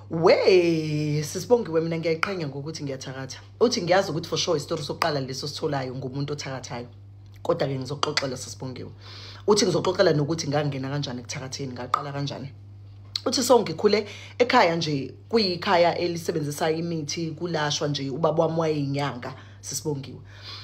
We sisibongiwe, mina ngiyayiqhenya ngokuthi ngiyathakatha. Uthi ngiyazi ukuthi for sure isitori sokuqala leso sitholayo ngumuntu othakathayo, kodwa-ke ngizoxoxela sisibongiwe. Uthi ngizoxoxela nokuthi ngangena kanjani ekuthakatheni, ngaqala kanjani. Uthi so ngikhule ekhaya nje, kuyikhaya elisebenzisa imithi, kulashwa nje. Ubaba wami wayeyinyanga, sisibongiwe.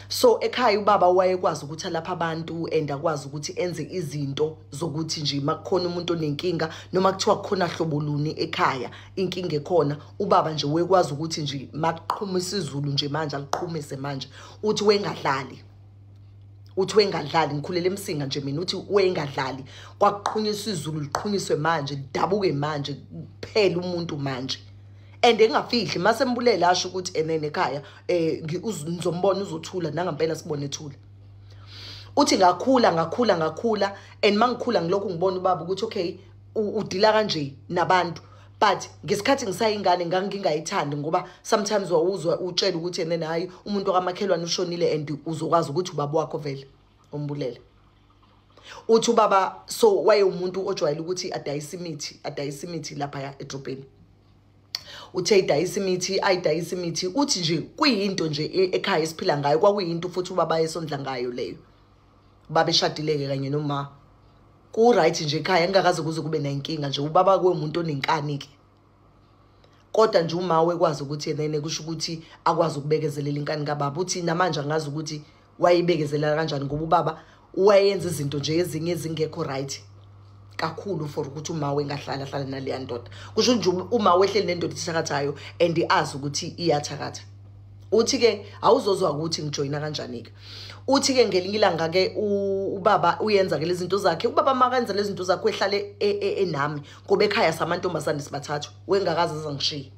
So ekhaya ubaba wayekwazi ukuthi alapha abantu and akwazi ukuthi enze izinto zokuthi nje makukhona umuntu onenkinga, noma kuthiwa kukhona hlobo luni ekhaya inkinga ekhona, ubaba nje wekwazi ukuthi nje makuqhumisa izulu nje manje aliqhumise manje. Uthi wengadlali, uthi wengadlali, ngikhulele eMsinga nje mina. Uthi wengadlali, kwakuqhunyiswa izulu, liqhunyiswe manje, lidabuke manje, kuphela umuntu manje. And engafihli mase mbulele, asho ukuthi enene ekhaya nizombona uzothula, nangampela sibone ethula. Uthi ngakhula, ngakhula, ngakhula, and mangikhula ngilokhu ngibona ubaba ukuthi okay, udila kanje nabantu. But ngesikhathi ngisayingane ngangingayithandi, ngoba sometimes wawuzwa utshela ukuthi enene hayi, umuntu okamakhelwane ushonile, and uzokwazi ukuthi ubaba wakho vele umbulele. Uthi ubaba so wayewumuntu ojwayele ukuthi adayise imithi, adayise imithi laphaya edrobheni. Uthe idayisa imithi, ayidayisa imithi. Uthi nje kuyinto nje ekhaya esiphila ngayo, kwakuyinto futhi ubaba ayesondla ngayo leyo. Ubaba eshadile-ke kanye noma ku-right nje ekhaya, kungakaze kuze kube nenkinga nje. Ubaba kuwumuntu onenkani-ke, kodwa nje uma wekwazi ukuthi yenene kusho ukuthi akwazi ukubekezelela inkani kababa. Uthi namanje angazi ukuthi wayeyibekezelela kanjani, ngoba ubaba wayenza izinto nje ezinye ezingekho right kakhulu for ukuthi uma wengahlala hlala naleya ndoda. Kusho nje uma wehleli nendoda ithakathayo and azi ukuthi iyathakatha. Uthi-ke awuzozwa ukuthi ngijoyina kanjani-ke. Uthi-ke ngelinye ilanga-ke ubaba uyenza-ke lezi zinto zakhe. Ubaba makenza lezi zinto zakhe wehlale enami, ngoba ekhaya samantombazane sibathathu, wengakaze azangishiye,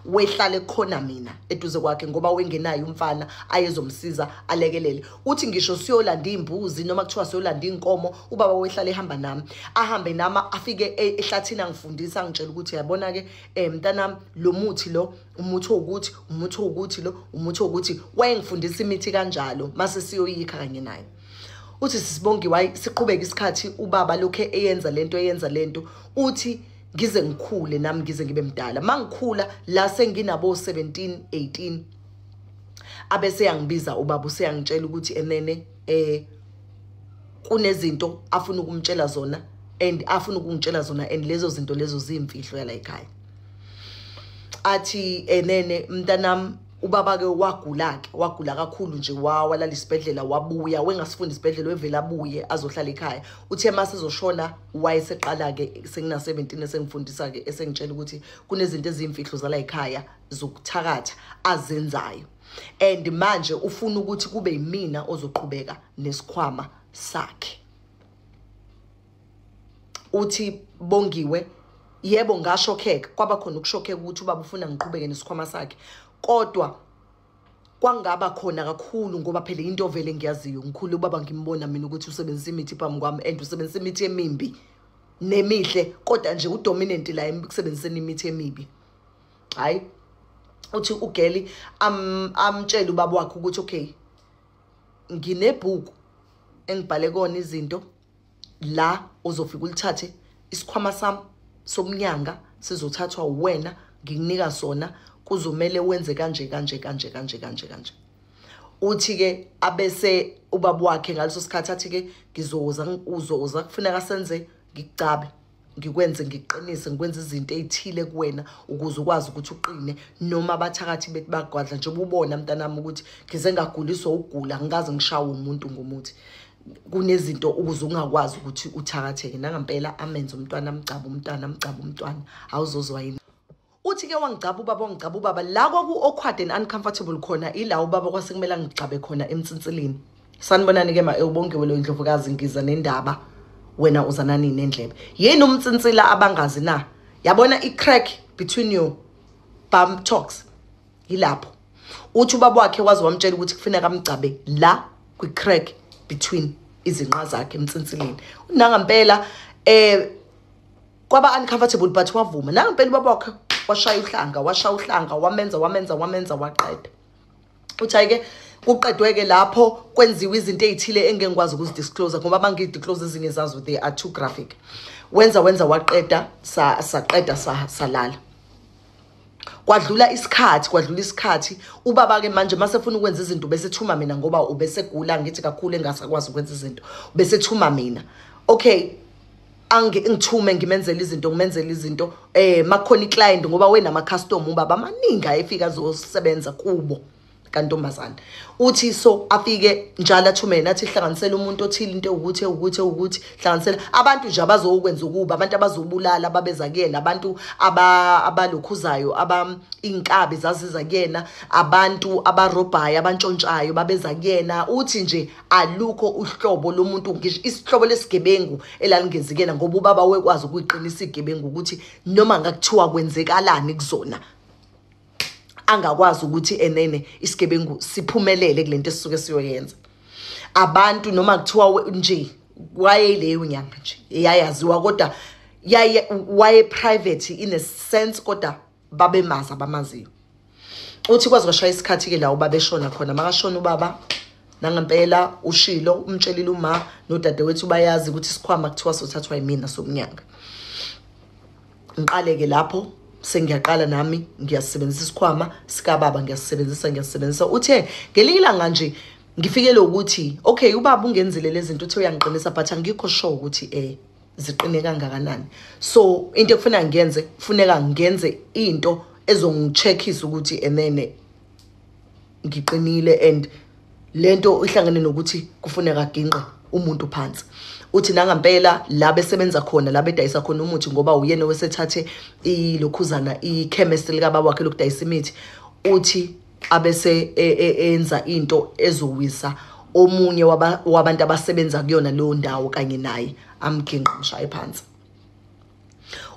wehlale khona mina eduze kwakhe, ngoba wengenayo umfana ayezomsiza alekelele. Uthi ngisho siyolanda iy'mbuzi noma kuthiwa siyolanda iy'nkomo, ubaba wehlale ehamba nami, ahambe nami, afike ehlathini, angifundisa, angitshela ukuthi yabona-ke mntanami, lo muthi lo umuthi owukuthi, umuthi owukuthi lo umuthi owukuthi. Wayengifundisa imithi kanjalo mase siyoyikha kanye naye. Uthi sisibongiwe, hayi, siqhubeke isikhathi, ubaba lokhe eyenza lento, eyenza lento. Uthi ngize ngikhule nami, ngize ngibe mdala. Mangikhula la senginabo 17 18, abese yangibiza ubaba, useyangitshela ukuthi enene kunezinto afuna ukumtshela zona and afuna ukungitshela zona, and lezo zinto lezo ziyimfihlo yala ekhaya. Athi enene mntanami, ubaba ke wagula ke, wagula kakhulu nje, walala isibhedlela, wabuya, wengasifunda isibhedlela, wevela abuye azohlala ekhaya. Uthe mase ezoshona wayeseqala ke, sengina 17, esengifundisa ke, esengitshela ukuthi kunezinto eziyimfihlo zala ekhaya zokuthakatha azenzayo, and manje ufuna ukuthi kube yimina ozoqhubeka nesikhwama sakhe. Uthi Bongiwe, yebo, ngashokheka, kwaba khona ukushokheka ukuthi ubaba ufuna ngiqhubeke nesikhwama sakhe, kodwa kwangaba khona kakhulu ngoba phela into vele ngiyaziyo, ngikhule ubaba ngimbona mina ukuthi usebenzisa imithi phambi kwami, and usebenzisa imithi emimbi nemihle, kodwa nje udominant la ekusebenziseni imithi emibi. Hayi, uthi ugeli amtshele ubaba wakhe ukuthi okay, nginebhuku engibhale kona izinto la, uzofika ulithathe isikhwama sami somnyanga, sizothathwa uwena, ngikunika sona, kuzomele wenze kanje kanje kanje kanje kanje kanje. Uthi-ke abese ubaba wakhe ngaleso sikhathi athi-ke ngizoza, uzoza, kufuneka senze ngikucabe, ngikwenze ngiqinise, ngikwenze izinto ey'thile kuwena ukuze ukwazi ukuthi uqine noma abathakathi bethi bagwadla. Njengoba ubona mntanami ukuthi ngize ngaguliswa ukugula, ngikaze ngishawe umuntu ngomuthi, kunezinto ukuze ungakwazi ukuthi uthakatheke. Nangampela amenze umntwana, amgcaba umntwana, amgcaba umntwana, awuzozwa yini. Uthi-ke wangigcaba ubaba, wangigcaba ubaba la kwaku-awkward and uncomfortable khona, ila ubaba kwasekumele angigcabe khona emtsinsilini. Sanibonani-ke ma ewubongiwe lo indlovukazi, ngiza nendaba, wena uza nani nendlebe yini umtsintsila abangazi na? Yabona i-crack between your buttocks, yilapho. Uthi ubaba wakhe waze wamtshela ukuthi kufuneka amgcabe la kwi-crack between izinqa zakhe emtsinsilini. Nangampela kwaba uncomfortable, but wavuma. Nangampela ubaba wakhe washaya uhlanga, washaya uhlanga, wamenza, wamenza, wamenza, waqeda. Uthi hayi-ke kuqedwe-ke lapho, kwenziwa izinto ey'thile engeke ngikwazi ukuzidisclose, ngoba uma ngiyidisclose ezinye zazo they are too graphic. Wenza, wenza, waqeda, saqeda, salala. Kwadlula isikhathi, kwadlula isikhathi. Ubaba ke manje masefuna ukwenza izinto bese thuma mina, ngoba ubesegula ngithi kakhulu engasakwazi ukwenza izinto, bese thuma mina. Okay, angithume ngimenzele izinto, ngimenzele izinto. Makukhona iclient, ngoba wena ama customer ubaba amaningi ayefika azosebenza kubo kantombazana. Uthi so afike njalo athumene athi hlanganisela umuntu othile into ukuthi ukuthi ukuthi, hlanganisela abantu nje abazokwenza ukuba abantu abazobulala babeza kuyena, abantu abalokhuzayo, aba inkabi zaziza kuyena, abantu abarobhayo, abantshontshayo babeza kuyena. Uthi nje alukho uhlobo lomuntu, ngisho isihlobo lesigebengu elalingezi kuyena, ngoba ubaba wekwazi ukuyiqinisa igebengu ukuthi noma ngakuthiwa kwenzekalani kuzona angakwazi ukuthi enene isigebengu siphumelele kulento esisuke siyoyenza. Abantu noma kuthiwa nje wayeyileyo nyanga nje yayaziwa, kodwa yaye waye private in a sense, kodwa babemazi abamaziyo. Uthi kwazi kwashaya isikhathi ke la ubaba eshona khona. Makashona ubaba nangempela ushilo, umtshelile uma nodadewethu bayazi ukuthi isikhwama kuthiwa sothathwa yimina somnyanga. Ngiqale ke lapho sengiyaqala nami ngiyasebenzisa isikhwama sikababa, ngiyasebenzisa ngiyasebenzisa. Uthe ngelinye ilanga nje ngifikele ukuthi okay, ubaba ungenzile lezi zinto, uthe uyangiqinisa, but angikho sure ukuthi ziqine kangakanani. So into ekufanele ngiyenze, kufuneka ngenze into ezongicheckisa ukuthi enene ngiqinile, and lento ihlangene nokuthi kufuneka ginqe umuntu phansi. Uthi nangampela la besebenza khona, la bedayisa khona umuthi, ngoba uyena wesethathe ilokhuzana ichemist likababa wakhe lokudayisa imithi, uthi abese enza into ezowisa omunye wabantu abasebenza kuyona leyo ndawo kanye naye, amginqe mshaye phansi.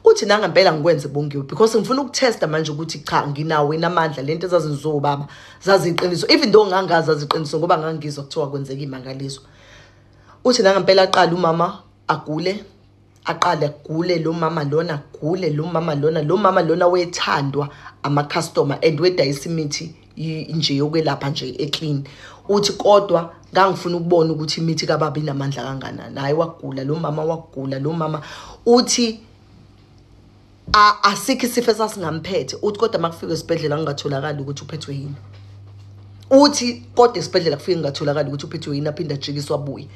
Uthi nangempela ngikwenze Bongiwe, because ngifuna ukutesta manje ukuthi cha nginawo inamandla, lento ezazenziwa ubaba zaziqiniso, even though ngangazi zaziqiniso ngoba ngangizwa kuthiwa kwenzeka imangaliso. Uthi nangempela aqala umama agule, aqale agule lo mama lona, agule lo mama lona, lo mama lona wethandwa ama customer and wedayisa imithi nje yokwelapha nje eclean. Uthi kodwa ngangifuna ukubona ukuthi imithi kababa inamandla kangakanani. Hayi wagula lo mama, wagula lo mama. Uthi asikho isifo esasingamphethe. Uthi kodwa makufika esibhedlela ngingatholakali ukuthi uphethwe yini. Uthi kodwa esibhedlela kufike ngingatholakali ukuthi uphethwe yini, aphinda ajikiswa abuye.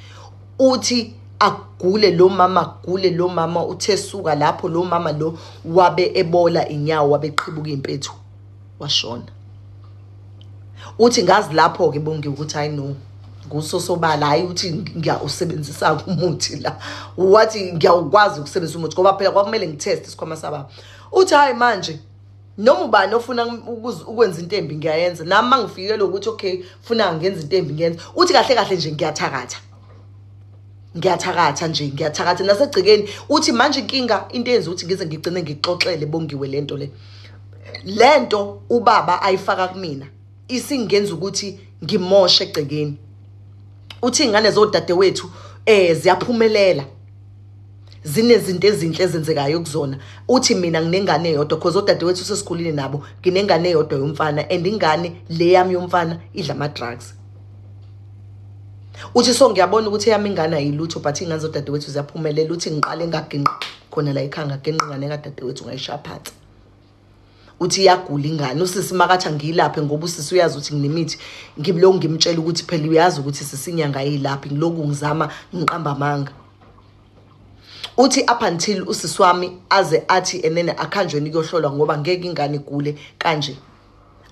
Uthi agule lo mama, agule lo mama. Uthe suka lapho lo mama lo wabe ebola inyawo, wabe eqhibuka impethu, washona. Uthi ngazi lapho ke Bongiwe ukuthi hayi no, ngusosobala, hayi uthi ngiyawusebenzisa umuthi la. Wathi ngiyawukwazi ukusebenzisa umuthi ngoba phela kwakumele ngitest isikhwama sababa. Uthi hayi manje noma ubani ofuna ukwenza into embi ngiyayenza, nami mangifikele ukuthi okay funa ngenza into embi ngiyenza. Uthi kahle kahle nje ngiyathakatha, ngiyathakatha nje, ngiyathakatha nasegcikeni. Uthi manje inkinga into eyenza ukuthi ngize ngigcine ngixoxele Bongiwe lento le, lento ubaba ayifaka kumina isingenza ukuthi ngimoshe egcekeni. Uthi ingane zodadewethu ziyaphumelela, zinezinto ezinhle ezenzekayo kuzona. Uthi mina nginengane eyodwa, because odadewethu sesikhulile nabo, nginengane eyodwa yomfana, and ingane le yami yomfana idla ama drugs. Uthi so ngiyabona ukuthi eyami ingane ayilutho, but ingane zodadewethu ziyaphumelela. Uthi ngiqale ngaginqa khona la ekhaya, ngaginqa ingane kadadewethu ngayishaya phansi. Uthi iyagula ingane, usisi makathi angiyilaphe ngoba usisi uyazi ukuthi nginemithi, ngimloku ngimtshela ukuthi phela uyazi ukuthi sisi inyanga ayilaphi, ngiloku ngizama ngiqamba amanga. Uthi up until usisi wami aze athi enene akhanjweni kuyohlolwa ngoba ngeke ingane igule kanje.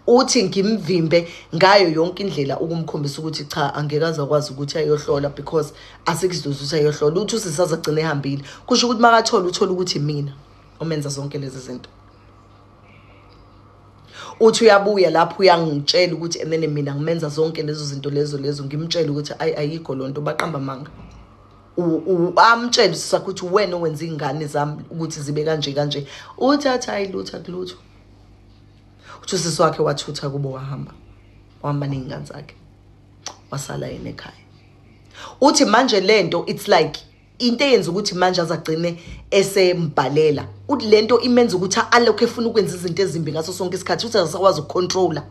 Uthi ngimvimbe ngayo yonke indlela ukumkhombisa ukuthi cha angeke azakwazi ukuthi ayohlola because asikho isidingo ukuthi ayohlola. Uthi usisi azagcina ehambile, kusho ukuthi makathola uthola ukuthi mina omenza zonke lezi zinto. Uthi uyabuya lapho uyangitshela ukuthi enene mina ngimenza zonke lezo zinto lezo lezo, ngimtshela ukuthi ayi ayikho lonto, baqamba amanga. Amtshela usisi ukuthi wena owenza ingane zami ukuthi zibe kanje kanje. Uthi athi hayi lutho akulutho. Uthi usisi wakhe wathutha kubo wahamba, wahamba nezingane zakhe, wasala yena ekhaya. Uthi manje lento it's like into eyenza ukuthi manje azagcine esembhalela. Uthi lento imenza ukuthi alokho efuna ukwenza izinto ezimbi ngaso sonke isikhathi. Uthi akasakwazi ukucontrola.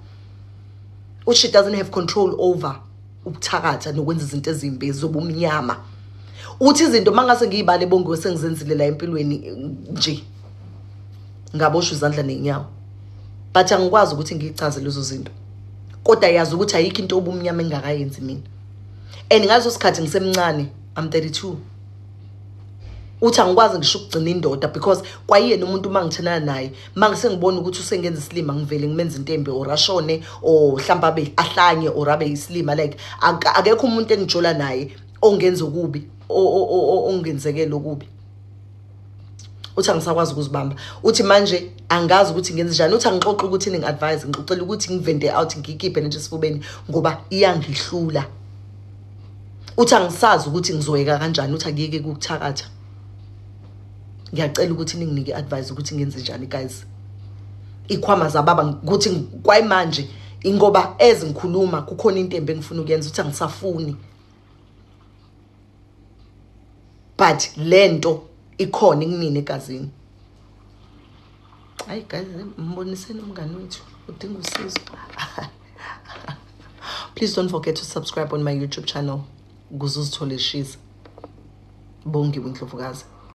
Uthi she doesn't have control over ukuthakatha nokwenza izinto ezimbi zobumnyama. Uthi izinto mangase ngiyibale Bongiwe sengizenzile la empilweni nje, ngaboshwa izandla nenyawo. But angikwazi ukuthi ngiyichaze lezo zinto. Kodwa yazi ukuthi ayikho into obumnyama engingakayenzi mina. And ngaleso sikhathi ngisemncane, I'm 32. Uthi angikwazi ngisho ukugcina indoda because kwayena umuntu uma ngithandana naye, uma ngisengibona ukuthi usengenza isilima, ngivele ngimenze into embi, or ashone, or mhlawumbe abe ahlanye, or abe isilima. Like akekho umuntu engijola naye ongenza okubi, ongenzekela okubi. Uthi angisakwazi ukuzibamba. Uthi manje angazi ukuthi ngenze njani. Uthi angixoxe ukuthi ningi-advise, ngixoxela ukuthi ngivente out, ngiyikhiphe nje esifubeni ngoba iyangihlula. Uthi angisazi ukuthi ngizoyeka kanjani. Uthi akuyeke ukuthakatha. Ngiyacela ukuthi ninginike i-advice ukuthi ngenze njani, guys. Ikhwama zababa ukuthi kwayimanje ingoba ezingikhuluma kukhona into embi engifuna ukuyenza. Uthi angisafuni, but lento ikhona ikumina egazini. Hayi guys, mboniseni umngani wethu udinga usizo. Please don't forget to subscribe on my YouTube channel ukuze uzithole shisa. Bongiwe Ndlovukazi.